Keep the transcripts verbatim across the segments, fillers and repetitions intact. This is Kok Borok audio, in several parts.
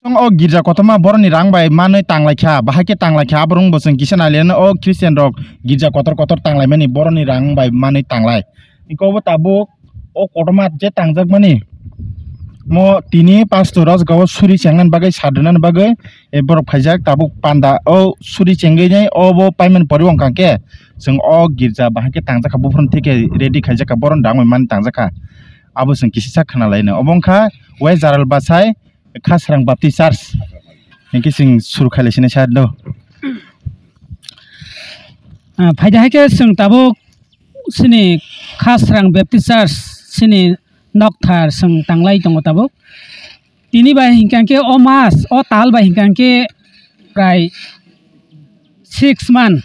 O girja kotorma boroni rang bai manwi tanglai kha, bahai khe tanglai kha, aborok bo chwng kisa nai liya o Christian rok girja kotor kotor tanglai mani boroni rang bai manwi tanglai. Iko bo tabuk o kotorma je tangjak mani mo tini pastor rok o suri chengnani bagwi, sadrwnani bagwi, e, borok phaijak tabuk panda o suri chengwi nai o bo paimani poribo wngkha khe chwng o girja bahai khe tangjak kha, buphuru theke ready khaijak kha, boroni rang bai manwi tangjak kha. Abo chwng kisa sak khna lai no. Obo wngkha West Jaral Bachai Khasrang Baptist Church. Hinkhe chwng suru khailai sinai sir do. Ah, phaida hai khe chwng tabuk chini Khasrang Baptist Church chini nokthar chwng tanglai tongo tabuk. Tini bai hinkha khe o mas, o tal bai hinkha khe prai six month,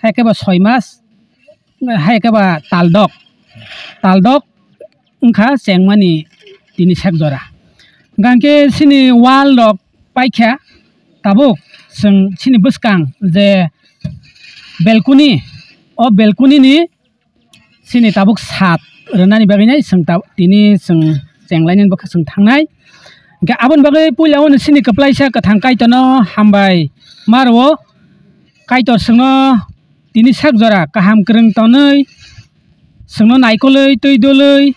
hai khe ba soi mas, hai khe ba taldok, taldok wngkha chengmani tini sak jora. Hingkha khe chini wall rok paikha, tabuk chwng chini bwskang je balcony, o balcony ni chini tabuk sat rwnani bagwi nai chwng ta-, tini chwng chenglainani bwkha chwng thangnai. Hingkhe aboni bagwi puila o chini kwplaisa kwthang Kaitorno hambai ma rwo. Kaitor chwngno tini sak jora kaham kwrwng tonwi, chwngno naikolwi twi dolwi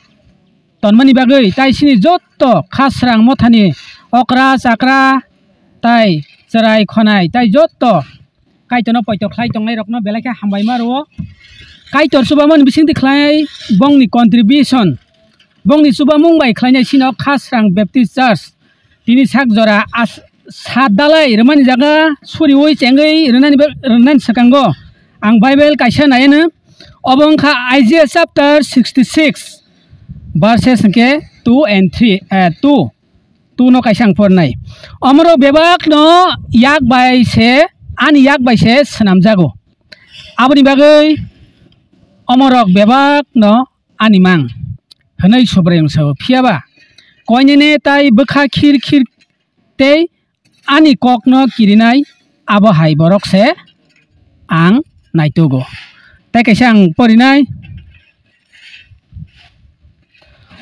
tonmani bagwi, tai chini jotto Khasrang mothani okra chakra tai chwrai khonai tai jotto Kaitorno poito khlai tongnairokno belai khe hambai ma rwo. Kaitor chubamani bisingtwi khlai bongni contribution, bongni chubamung bai khlainai chini o Khasrang Baptist Church tini sak jora as-, sat dalai rwmani jaga suriui chengwi rwnani ba-, rwnani swkango ang Bible kaisa naianw, obo wngkha Isaiah chapter sixty six verses hwnkhe two and three, eh, two, two no kaisa ang pornai. Omorok bebak no yak bai se, ani yak bai se swnamjago. Aboni bagwi omorok bebak no ani mang hwnwi Subraiyung sao. Phiya ba koinene tai bwkha khir khir tei ani kokno kirinai abo hai borok se ang naitugo. Tai kaisa ang porinai.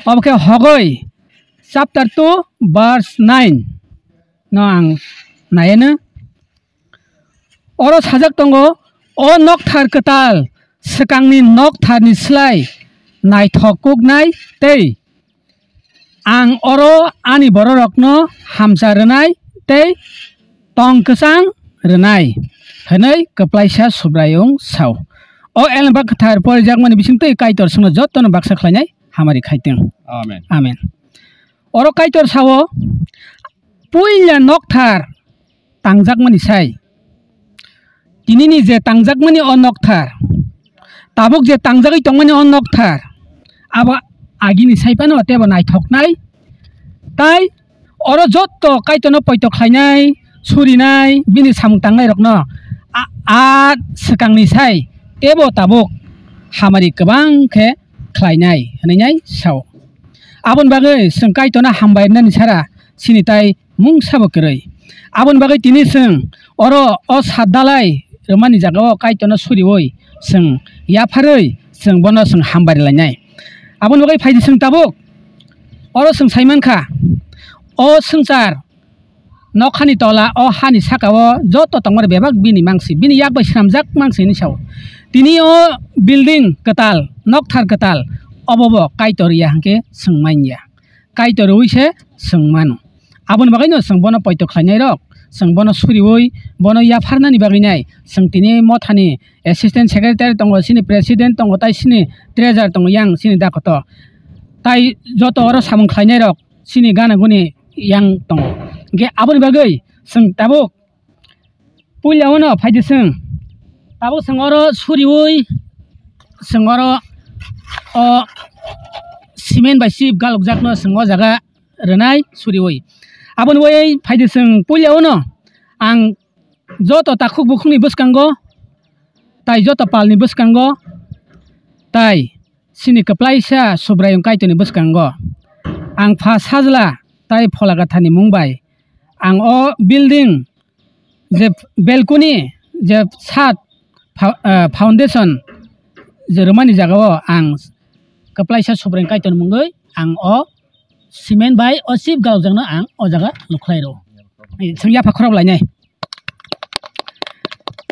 Obo khe Hogoi chapter two verse nine no ang naianw. Oro sajak tongo, "O nokthar kwtal swkangni noktharni slai naithok kuknai tei ang oro ani bororokno hamcha rwnai tei tong kwchang rwnai," hwnwi kwplaisa Subraiyung sao. O elembak kwthar porijakmani bisingtwi Kaitor chwngno jotono baksa khlainai hamari khaitwng. Amen. Amen. Oro Kaitor sao, puila nokthar tangjakmani sai. Tinini je tangjakmani o nokthar, tabuk je tangjagwi tongmani o nokthar, abo agini sai phano teibo naithoknai. Tai oro jotto Kaitorno poito khlainai, surinai, bini samung tangnairokno a, a swkangni sai teibo tabuk hamari kwbang khe khlainai hwnwi nai sao. Aboni bagwi chwng Kaitorno hambai rwnani sara chini tai mungsa bo kwrwi. Aboni bagwi tini chwng oro o sat dalai rwmani jagao Kaitorno suriui chwng yapharwi chwng bono chwng hambai rwlainai. Aboni bagwi phaidi chwng tabuk oro chwng sai mankha, o swngchar nokhani tola o hani sakao joto tongmani bebak bini mangsi, bini yak bai swnamjak mangsi hinwi sao. Tini o building kwtal, nokthar kwtal, obo bo Kaitor ya hwnkhe chwng manya. Kaitor rwui se chwng mano. Aboni bagwino chwng bono poito khlainairok, chwng bono suriui, bono yapharnani bagwinai chwng tini mothani assistant secretary tongo, chini president tongo, tai chini treasurer tongo, yang chini dakoto. Tai joto oro samung khlainairok chini gana guni yang tongo. Hwnkhe aboni bagwi chwng tabuk puila ono phaidi chwng. Tabuk chwng oro suriui, chwng oro o cement bai chip galukjakno chwng o jaga rwnai suriui. Aboni bai phaidi chwng puila ono ang joto takhuk bukhukni bwskango, tai joto palni bwskango, tai chini kwplaisa Subraiyung Kaitorni bwskango ang Pha Sajla tai Phola Gathani mung bai ang o building je balcony je sat fo-, ah, foundation je rwmani jagao ang kwplaisa Subraiyung Kaitorni mungwi ang o cement bai o chip galokjakno ang o jaga lukhlai rwo. Chwng yapha khorok lainai.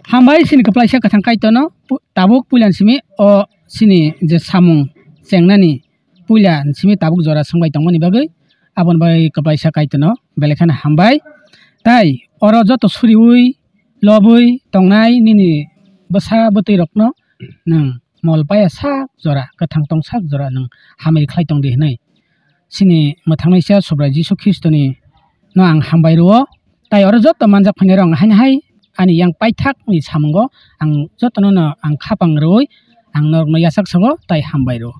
Hambai chini kwplaisa kwthang Kaitorno, pu-, tabuk puila ni simi o chini je samung chengnani puila ni simi tabuk jora swngbai tongmani bagwi, aboni bagwi kwplaisa Kaitorno belai kheno hambai. Tai oro joto suriui lobwi tongnai nini bwsa bwtwi rokno nwng mol paya sak jora, kwthang tong sak jora nwng hamari khlai tong di hwnwi. Chini mwthangnaisa Subrai Jisu Khristoni no ang hambai rwo. Tai oro joto manjak phainairok ang haino hai ani yang paithakni samungo ang jotono no ang khapang rwui ang norokno yachak sago tai hambai rwo.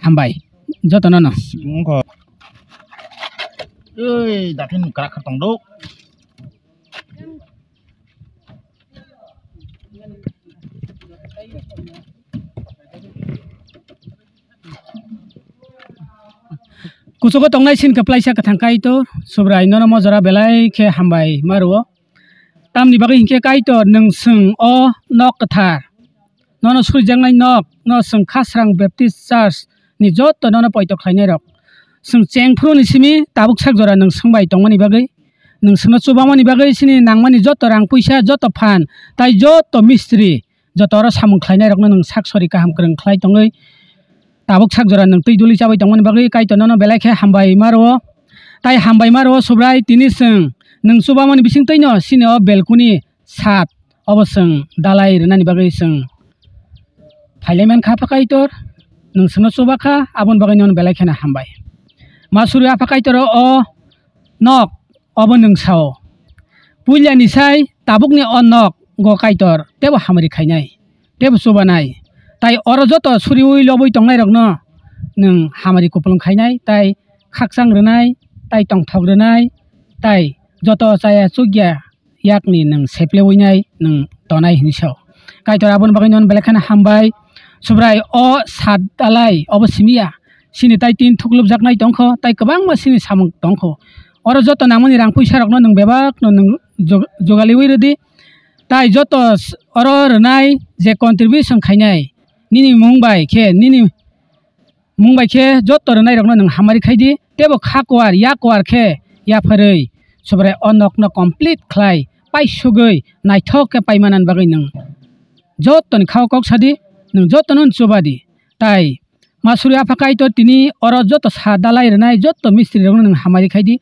Hambai jotono no. Wngkha. Ei, datin krak krak tong do. Kuchugo tongnai sin kwplaisa kwthang Kaitor, Subrai nono mojora belai khe hambai ma rwo. Tamni bagwi hinkhe Kaitor nwng chwng o nok kwthar, nono surijaknai nok, no chwng Khasrang Baptist Church ni joto nono poito khlainairok. Chwng chengphuru ni simi tabuk sak jora nwng swngbai tongmani bagwi, nwng chwngno chubamani bagwi chini nangmani joto rang puisa, joto phan, tai joto mistri, joto oro samung khlainairokno nwng sak sori kaham kwrwng khlai tongwi, tabuk sak jora nwng twi duli chabai tongmani bagwi Kaitor nono belai khe hambai ma rwo. Tai hambai ma rwo Subrai, tini chwng nwng chubamani bising twino chini o belkuni sat obo chwng dalai rwnani bagwi chwng phailai mankha, Apha Kaitor, nwng chwngno chuba kha, aboni bagwi nono belai kheno hambai. Ma suri Apha Kaitor o nok obo nwng sao. Puilani sai tabukni o nok go Kaitor tebo hamari khainai, tebo chubanai. Tai oro joto suriui lobwi tongnairokno nwng hamari kupulung khainai, tai khakchang rwnai, tai tongthok rwnai, tai joto chaya chukya yakni nwng sepleui nai nwng tonai hinwi sao. Kaitor aboni bagwi nono belai kheno hambai. Subrai o sat dalai obo simi ya. Chini tai tin thuklupjaknai tongkho, tai kwbangma chini samung tongkho. Oro joto nangmani rang puisa rokno nwng bebakno nwng jog-, jogaliui rwdi. Tai joto s-, oro rwnai je contribution khainai nini mung bai khe nini mung bai khe joto rwnairokno nwng hamari khai di, tebo kha kuar, ya kuar khe yapharwi Subrai o nokno complete khlai, paisugwi naithok khe paimanani bagwi nwng jotoni khao kok sa di, nwng jotono chuba di. Tai ma suri Apha Kaitor tini oro joto sa dalai rwnai joto mistri rokno nwng hamari khai di,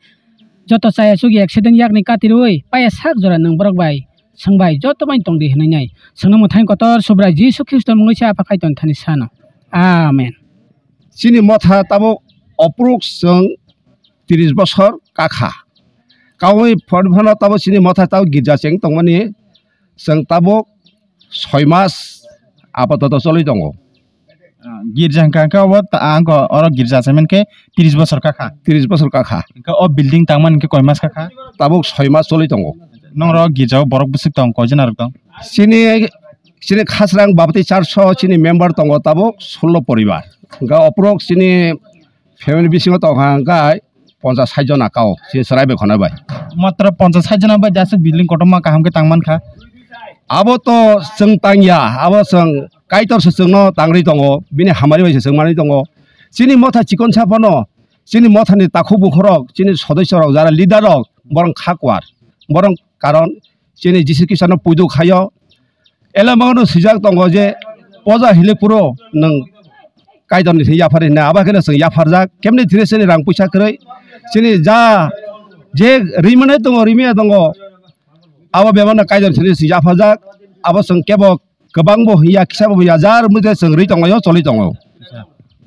joto chaya chukya accident yakni katirwi paya sak jora nwng borok bai swng bai joto bai tong di hwnwi nai. Chwngno mwthangwi kotor Subrai Jisu Khristo mungwi se Apha Kaitor thani sano. Amen. Chini motha tabuk oprok chwng tris bosor kakha. Kaui phano phano tabuk chini motha tabuk girja cheng tongmani chwng tabuk soi mas apatoto choli tongo. Ah, girja hwnkha khe obo ta-, ang ko oro girja se mankhe tris bosor kakha. Tris bosor kakha. Hwnkhe o building tangmani hwnkhe koi mas kakha? Tabuk soi mas choli tongo. Nongro girjao borok bwswk tong, koi jona rok tong? Chini, chini Khasrang Baptist Church o chini member tongo tabuk sullo poribar. Hwnkhe oprok chini family bisingo tongkha hwnkhe ponchas sait jona kao, chini chwrai bai khonai bai. Matro ponchas sait jona bai aswk building kotorma kaham khe tang mankha. Abo to chwng tangya, abo chwng Kaitor se chwngno tangri tongo, bini hamari bai se chwng manwi tongo. Chini motha chikonsa phano, chini mothani takhuk bukhurok, chini sodosyorok, jara leader rok, borok kha kuar, borok karon chini Jisu Khristono puidu khaio. Elemao no swijak tongo je, poja hile puro nwng Kaitorni thwi yaphar hinwi, abo kheno chwng yapharjak. Kemni thire chini rang puisa kwrwi, chini ja je rimani tongo, rimiya tongo, abo bebakno Kaitorni thwi chwng yapharjak. Abo chwng kebo kwbangbo hiya, kisabo hiya, jar muje chwng rwi tonglaio, choli tongo.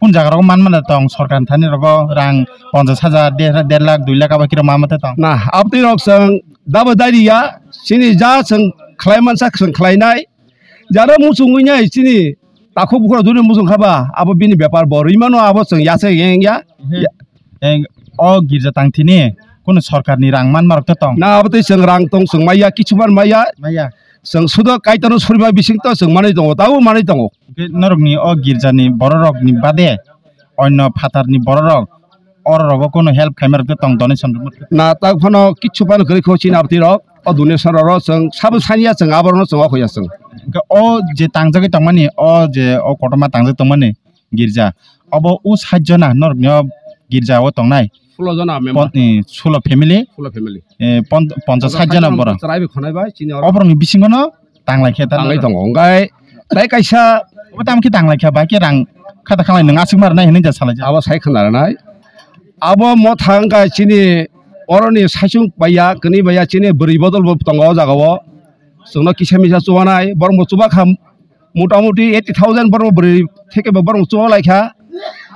Kung jaga rogo man mano tong sorkar ni thani rogo rang ponchas hajar, der, der lakh, dui lakh abo kiro ma mate tong. Na, abtwi rok chwng dabo dai riya, chini ja chwng khlai mansa chwng khlainai. Jara muchung wngnai chini takhuk bukhurok duri muchung khaba, abo bini bepar bo rwi mano, abo chwng yase yang ya. He. Eng, o girja tang thini kunu sorkar ni rang man marok to tong. Na, abtwi chwng rang tong chwng maya, kichu man maya. Maya. Chwng sudo Kaitorno suriba bising to chwng manwi tongo, tabo manwi tongo. Hwnkhe norokni o girjani bororokni bade onno phatarni bororok ororogo kono help khaima rok tong, donation rwma rok? Na, tak phano kichu phano kwrwi kho chini abtwi rok. O donation rok chwng sabo sanya chwng aborokno chwng o khoya chwng. Hwnkhe o je tangjagwi tongmani, o je o kotorma tangjak tongmani girja, obo o sait jona norokni o girja o tongnai? Sulo jona member. Pon-, eh, sulo family. Sulo family. Eh, pon-, ponchas sait jona borok. Chwrai bai khonai bai, chini oro. O borokni bisingo no tanglai khe ta. Tanglai tongo. Hwnkhai, tai kaisa. Obo tamo khe tanglai khe, bai khe rang khata khalai nwng aswk mar nai hinwi ja salai ja. Abo sai khna rwnai. Abo motha wngkha chini oroni saichung baiya, kwnwi baiya, chini bwrwi bodol bo tongo o jaga o. Chwngno kisa misa chubanai, borok bo chuba kha, mota moti eighty thousand borok bwrwi theke bo borok chuba lai kha.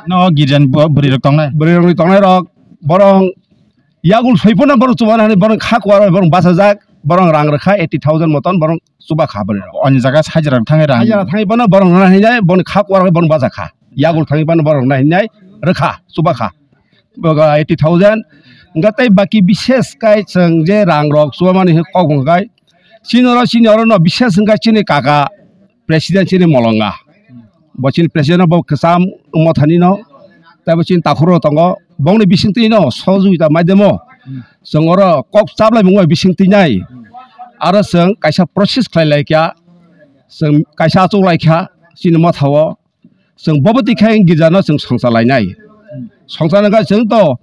No, girjani bo-, bwrwi rok tongnai. Bwrwi rokni tongnai rok, borok yagul soi phano borok chuba nani, borok kha kuar bai borok bachajak, borok rang rwkha eighty thousand moton borok chuba kha bwrwi rok. Oni jaga sajra thangwi rang. Sajra thangwi phano borok rwna hinjai, boni kha kuar bai borok bachakha. Yagul thangwi phano borok rwna hinjai rwkha, chuba kha. Boga eighty thousand. Hwnkhe tei baki bises kai chwng je rang rok chuba mani kok hwnkhai, chini oro, chini oro no bises hwnkhe chini kaka president chini Molonga. Bo chini president bo kwcham wngmo thani no. Tei bo chini takhuk rok tongo. Bongni bisingtwi no sohojogita maidemo. Chwng oro kok chaplai mungbai bisingtwi nai. Aro chwng kaisa process khlai lai kha. Chwng kaisa achuk lai kha chini motha o. Chwng bobo twi khe girja no chwng songcha lai nai. Songcha nang khe chwng to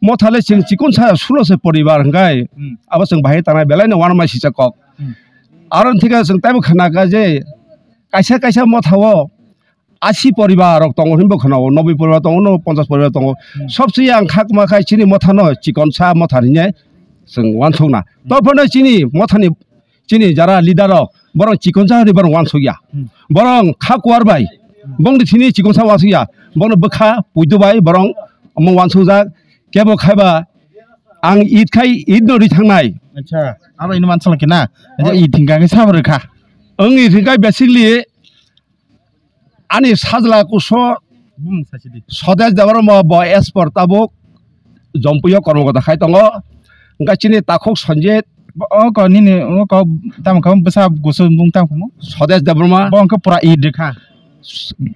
motha le chwng chikon sa sulo se poribar hwnkhe. Hmm. Abo chwng bahai tanai belai no uanama sijak kok. Hmm. Aro thik khe chwng teibo khna kha je kaisa kaisa motha o asi poribar rok tongo hinwi bo khna o, noboi poribar tongo, no ponchas poribar tongo. Hmm. Sobse ang khakma khai chini motha no chikon sa motha hinwi chwng uansuk na. Hmm. Tei phano chini motha ni chini jara leader rok borok chikon sa hinwi borok uansuk ya. Hmm. Borok kha kuar bai, bongni thini chikon sa uansuk ya. Bono bwkha puitu bai borok omo uansuk jak. Kebo khai ba ang Eid khai Eid no ri thangnai. Acha, abo ino mansa khe na. Acha, Eid thingka khe sabo rwkha. Ang Eid thingka basically ani sajla kuso Bumung sachi di. Swadesh Debbarma bo as per tabuk Jompuio kormokota khai tongo. Hwnkhe chini takhuk Sanjit. Bo, o ko nini, o ko tamo kha bwsa kuso bung tamo kha mo? Swadesh Debbarma. Bo hwnkhe pura Eid rwkha.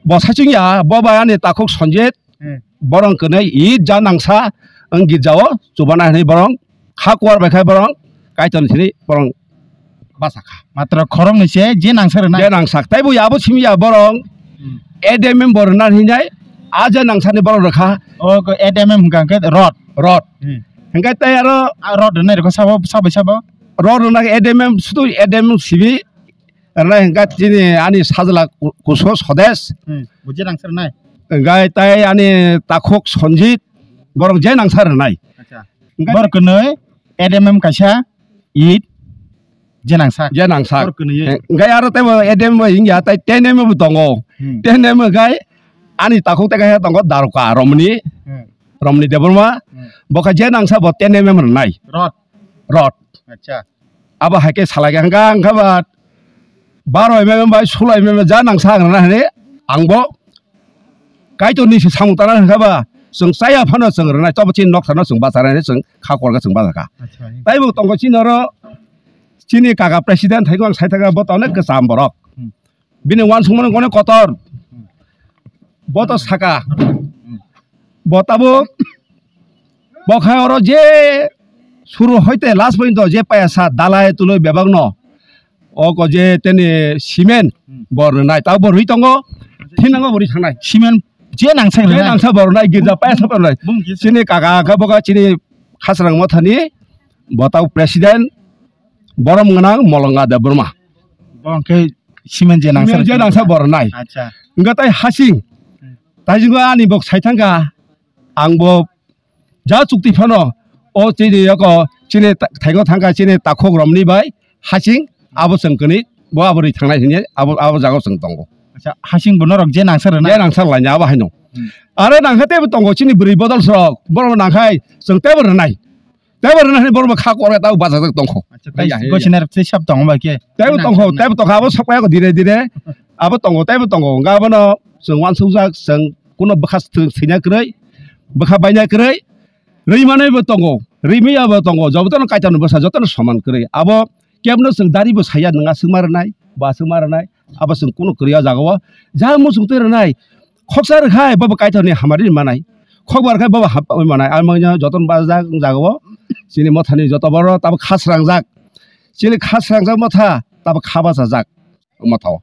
Bo saichung ya, bo bai ani takhuk Sanjit. Hmm. Borok kwnwi Eid ja nangsa wng girjao chubana hinwi borok kha kuar bai khe borok Kaitor ni sini borok basa kha. Matra khorok ni se je nangsa rwnai. Je nangsa. Tei bo abo simi ya borok Hmm. A D M M bo rwna hinjai a je nangsa ni borok rwkha. O ko A D M M hwnkha khe rod. Rod. Hmm. Hwnkhe tei aro A rod rwnai rwkha sabo, sabo, sabo. Rod rwna A D M M sudu A D M M simi rwnai hwnkha chini ani sajla ku-, kuso Swadesh. Hmm. Bo je nangsa rwnai. Hwnkhe tei ani takhuk Sanjit borok je nangsa rwnai. Acha. Hwnkhe borok kwnwi A D M M kaisa Eid je nangsak. Je nangsak. Borok kwnwi. Eh, hwnkhe aro teibo A D M M wngya tei ten M M bo tongo. Hmm. Ten M M hwnkhe ani takhuk tei kaisa tongo Daroka Romni. Hmm. Romni Debbarma. Hmm. Bo khe je nangsa bo ten M M rwnai. Rod. Rod. Acha. Abo hai khe salai kha hwnkha hwnkha ba baro M M bai sulo M M ja nangsa ang rwna hinwi ang bo Kaitor ni se samung tana hwnkha ba chwng chaya phano chwng rwnai tobo chini noksa no chwng bacharnai chwng kha korga chwng bachakha. Acha. Taibo tongo chini oro chini kaka president thaigo ang saithaka bo to onek kwcham borok. Hmm. Bini uansukmani onek kotor. Hmm. Bo to saka. Hmm. Bo tabuk Bo khe oro je suru hoite last porjonto je paya sa dalai tuloi bebak no. O ko je teni cement Hmm. bo rwnai ta bo rwi tongo. Thinango bo rwi thangnai. Cement je nangsak Je rwnai. Nangsa bo rwnai girja paya sa bo rwnai. Bum girja. Chini kaka khe bo khe chini khasrang mothani bo ta president borom gwnang Molonga Debbarma. Bo khe cement je nangsak Cement je rwnai. Nangsa bo rwnai. Acha. Hwnkhe tai hasing. Hmm. Tai jwngo ani bo sai thangkha. Ang bo ja chukti phano o chini yoko chini ta-, thaingo thangkha chini takhuk romni bai hasing abo chwng kwnwi bo abo rwi thangnai hinwi abo, abo jaga chwng tongo. Acha, hasing bo norok je nangsa rwnai? Je nangsa laina abo haino. Hmm. Aro nangkha teibo tongo chini bwrwi bodol sok borok nangkhai chwng teibo rwnai. Teibo rwnai hinwi borok bo kha korga tabo bachajak tongkho. Acha, tei Ya, ya, ya. Gosina rok tei sab tongo bai khe? Teibo Nang tongkho, sab teibo tongkha abo sokpai ako dire dire. Abo tongo, teibo tongo. Hwnkhe abono chwng uansukjak, chwng kuno bwkha thwi-, thwina kwrwi, bwkha baina kwrwi, rwi manwi bo tongo, rwi manya bo tongo, jotono Kaitor ni bwsa, jotono soman kwrwi. Abo kebno chwng dari bo saya, nwng aswk ma rwnai, bo aswk ma rwnai, abo chwng kuno kwrwi o jaga o. Ja muchung twi rwnai, khoksa rwkhai, bo bo Kaitor ni hamari manai, khokbar khai bo bo hap manai. Ang manya jotono bajak jaga o, chini mothani joto borok tabo khasrangjak, chini khasrangjak motha tabo kha bachajak. Motha o.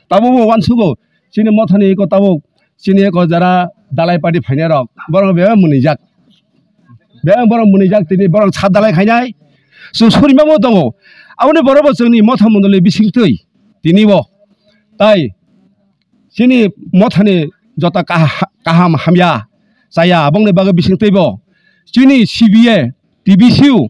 Tabuk bo uansugo, chini mothani eko tabuk, chini eko jara dalai party phainai rok, borok bebak mwnwijak. Bebak borok mwnwijak tini borok sa dalai khainai. Chwng suri mamo tongo. Aboni borok bo chwngni motha mondoli bisingtwi tini bo. Tai chini mothani jota kaha-, kaham hamya chaya abongni bagwi bisingtwi bo. Chini C B A, T B C U,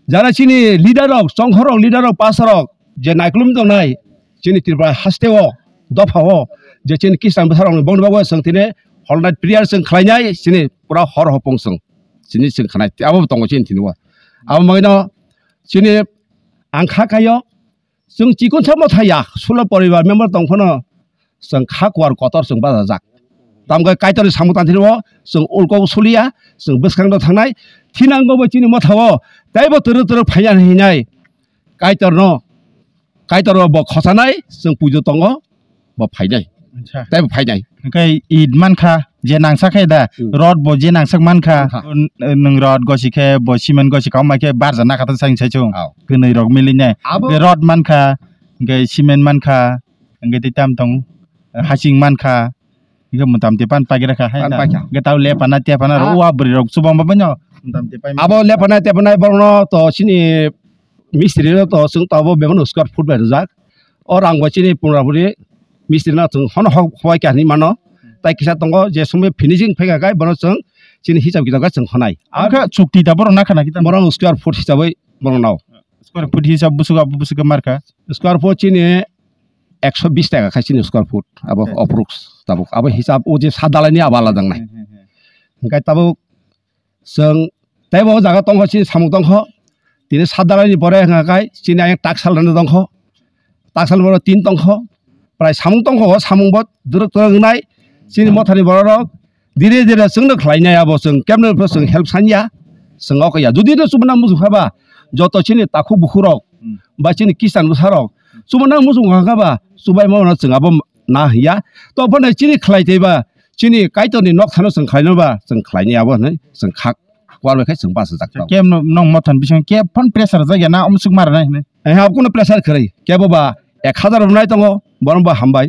jara chini leader rok, chongkhor rok, leader rok, pastor rok, je naikolom tongnai, chini Tripura haste o, dopha o, je chini Christian bwsa rok ni bongni bagwi chwng tini all night prayer chwng khlainai, chini pura hor hopong chwng, chini chwng khanai, abo bo tongo chini tini o. Abo bagwi no chini ang kha kaio, chwng chikon sa motha ya, sulo poribar member tong phano, chwng kha kuar kotor chwng bachajak. Tamkhe Kaitorni samung tangthirwi chwng ulkok suliya, chwng bwskango thangnai, thinango bo chini motha o, teibo twrwk twrwk phaiya hinai. Kaitorno, Kaitorno bo khosanai, chwng puijo tongo, bo phainai. Acha. Teibo phainai. Hwnkhe it mankha, je nangsak khe da, Hmm. Rod bo je nangsak mankha, Mankha. N-, nwng rod gosi khe, bo cement gosi kauma khe, barja nakha ta saing sai chung. Aw. Kwnwi rok milinai. Abo Hwnkhe rod mankha, hwnkhe cement mankha, hwnkhe tei tam tong, hasing mankha, hwnkhe mwtam tei pan pagira kha hai Pan ta. Paikha. Hwnkhe tabo lepana tepana rok Ah. Uwa bwrwi rok chubang ba bano mwtam tei pai. Abo lepana tepana borokno to chini mistri no to chwng to abo bebak no square foot bai rijak. O rang bo chini pura puri mistri no chwng hono hok hoi kha hinwi mano. Tai kisa tongo je somoi finishing phaikha kai bono chwng chini hisab kitab khe chwng honai. Ang kha chukti da borok nakha na kita. Borok square foot hisabai borok nao. Square foot hisab busuk abo busuk khe markha. Square foot chini ekso bis taka khai chini square foot abo Acha. Approx tabuk abo hisab o je sa dalai ni abo alada nai. Hmm, hmm, hmm. Hingkai tabuk chwng teibo o jaga tongkho chini samung tongkho tini sa dalai ni pore hwnka khai chini ayang taksal rwna tongkho taksal ni pore tin tongkho prai samung tongkho o samung bo dwrwk twrwk wngnai chini mothani borok rok dire dire chwngno khlainai abo chwng kebno phano chwng help sanya chwng ok ya jodi no chubana muchung kha ba joto chini takhuk bukhuk rok Hmm. ba chini kisan bwsa rok chubana muchung kha ba chubai ma chwng abo na hiya to phano chini khlai tei ba chini Kaitor ni nok thano chwng khlai no ba chwng khlai ni abo hwnwi chwng khak kwar bai khai chwng bachajak tong. Kebo no nong mothan bising kebo phano pressure jak ya na omo swk ma rwnai hwnwi. Ai ha kuno pressure kwrwi kebo ba ek hazar rwnai tongo borom bo hambai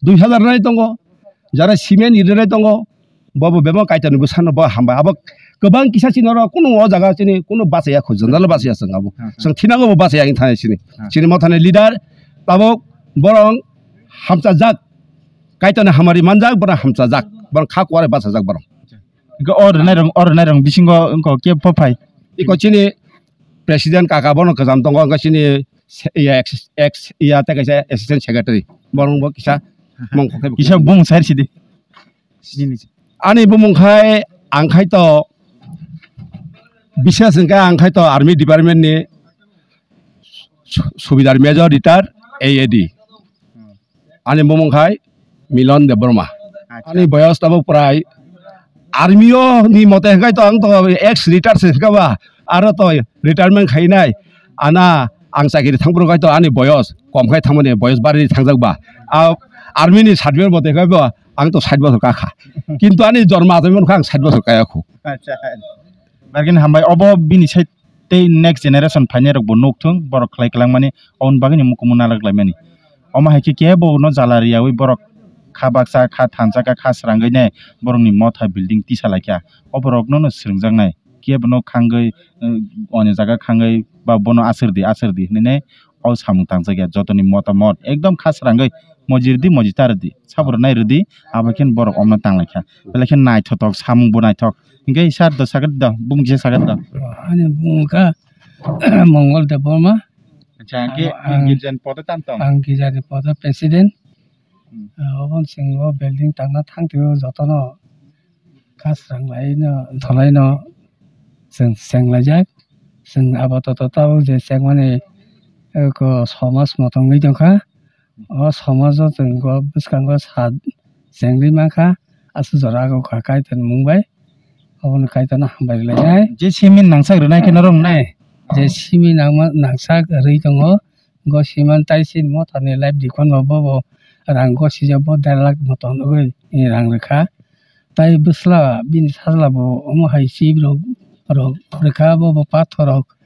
dui hazar rwnai tongo jara cement rinai tongo bo bo bebak Kaitor ni bwsano bo hambai abo kwbang kisa chini oro kuno o jaga chini kuno bachaya kho jondalo bachaya chwng abo Hmm, hmm. Chwng thinango bo bachaya wng thani chini Hmm. Chini mothani leader tabok borong hamchajak Kaitor ni hamari manjak borong hamchajak borong kha kware bachajak borong. Hingke o rwnai rong, o rwnai rong bisingo wngkha kebo phai. Iko chini president kaka bono kwcham tongo, wngkha chini se-, iya ex, ex, iya tei kaisa assistant secretary. Borok bo kisa mung kok kisa bung sai sidi. Ani bumung khai ang khai to bises hingke ang khai to army department ni su-, subidar major retired A A D. Ani bumung khai Milon Debbarma. Acha. Ani boyos tabuk prai army o ni mote hwnkhe to ang to ex retire se hwnkhe ba aro to retirement khainai. Ana ang chakiri thangphuru khai to ani boyos kom khai thangmani boyos bari thangjak ba. A army ni certificate mote khai ba ang to sait bosor kakha. Kintu ani jorma atoi mankha ang sait bosor kaya khu. Acha. Bargin hambai obo bini side tei next generation phainai rok bo nuk thung borok khlai kwlangmani oboni bagwi ni mukumu nalak laimani. Omo hai khe kebo no jala riyaui borok kha baksa kha thansa kha kha srangwi nai borok ni motha building tisa lai kha. O borok no no swrwngjaknai kebo no khangwi, eh, oni jaga khangwi ba bono aswrdi aswrdi hinwi nai o samung tangjak ya joto ni motamot ekdom kha srangwi mojirdi mojitardi sabo rwnai rwdi abo khe borok omno tang lai kha. Belai khe naithotok samung bo naithok. Hingke sir do sakit do, bung kisa sakit do. Ani bung kha Mongol Debbarma. Acha, hingke ang, ang, girjani poto tam tong? Ang girjani poto president. Hmm. Ah, obon singo building tangna thang tio jotono kasrang lai no, tholai no, seng, seng lai jak. Seng abo toto tabo je seng mani, eh, ko somas motong wi tong kha. O somajo chwng bo bwskango sa chengwi mankha, aswk jora o kha Kaitor ni mung bai, obono Kaitorno hambai rwlainai. Je simi nangsak rwnai khe norok nai? Je simi nangma, nangsak rwi tongo, go siman tai chini mothani life dikon bo, bo, bo rang gosijak bo der lakh motom nugwi rang rwkha. Tai bwsla bini sajla bo omo hai chibi rok, rok rwkha, bo, bo pathor rok.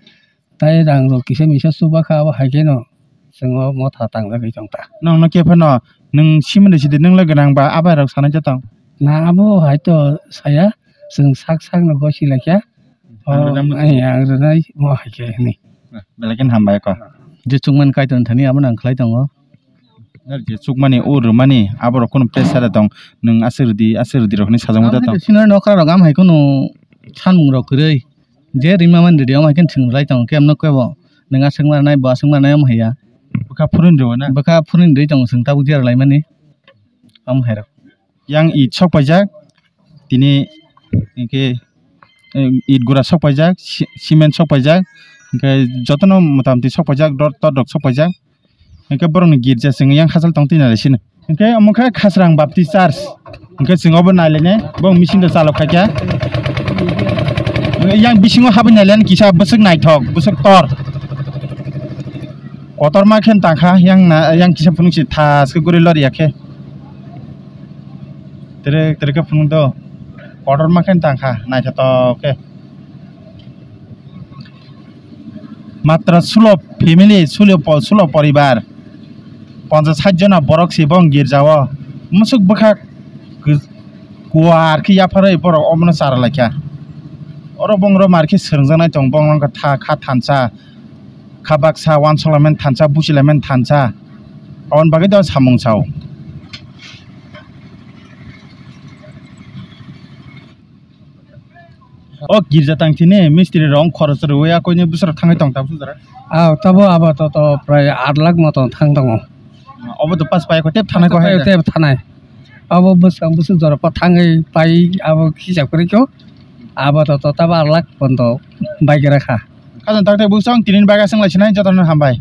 Tai rang rok kisa misa chuba kha, abo hai kheno chwng o motha tangjagwi tong ta. Nong no khe phano nwng simini sidi nwng le gwnang ba abai rok sanai jatong. Na abo hai to saya, chwng sak sak no gosi lai kha. Ang rwnai mo hai khe hinwi. Belai kheno hambai kho. Je chukmani Kaitorni thani abono ang khlai tongo. Nang je chukmani, o rwmani, aborok kunu pressure tong, nwng aswk rwdi, aswk rwdi rok hinwi sajagwi tong. Senior nokra rok am hai kunu sanmung rok kwrwi. Je rima mani rwdi, omo hai khe chwng rwlai tongo, kebo nwng aswk ma rwnai, bo aswk ma rwnai, omo hai ya. Bwkha phuruni rwo na? Bwkha phuruni rwi tongo, chwng tabuk jera laimani. Omo hai rok. Yang it sok paijak, tini hinkhe, eh, it gura sok paijak, si-, cement sok paijak, hinkhe jotono motamoti sok paijak, dor, tot rok sok paijak. Hinkhe borokni girja chwng yang hachal tong twi nai sino. Hinkhe omo khe Khasrang Baptist Church. Hinkhe chwng obo nai lainai, bo machine rok chalok khaikha. Yang bisingo habwi nai lainai kisa bwswk naithok, bwswk tor. Kotorma khe tangkha, yang na, yang kisa phunuk si thaske guri loriya khe. Tere, tere khe phunuk do. Kotorma khe tangkha, naithotok khe. Matra sulo family, sulo po-, sulo poribar. Ponchas sait jona borok si bong girjao. Musuk bwkhak ku-, kuar khe yapharwi borok omono chara laikha. Oro bong rw mar khe swrwngjaknai tong, bong wngkha tha-, kha thansa. Kha baksa wansuklamani thansa, buchilamani thansa. Aboni bagwi do samung sao. O girja tang thini mistri rok khorok rwui akoini bwswk thangwi tong tabuk jora. Ah, tabo abo to, to prai aat lakh moton thang tongo. Obo to pas pai ko tep thanai ko hai. Tep thanai. Abo bwskang bwswk jora pa thangwi pai abo hisab kwrwi kho. Abo to, to tabo aat lakh pondo bai gra kha. Khajang tak tak bwswk tini bagwi swng lai sinai jotono hambai.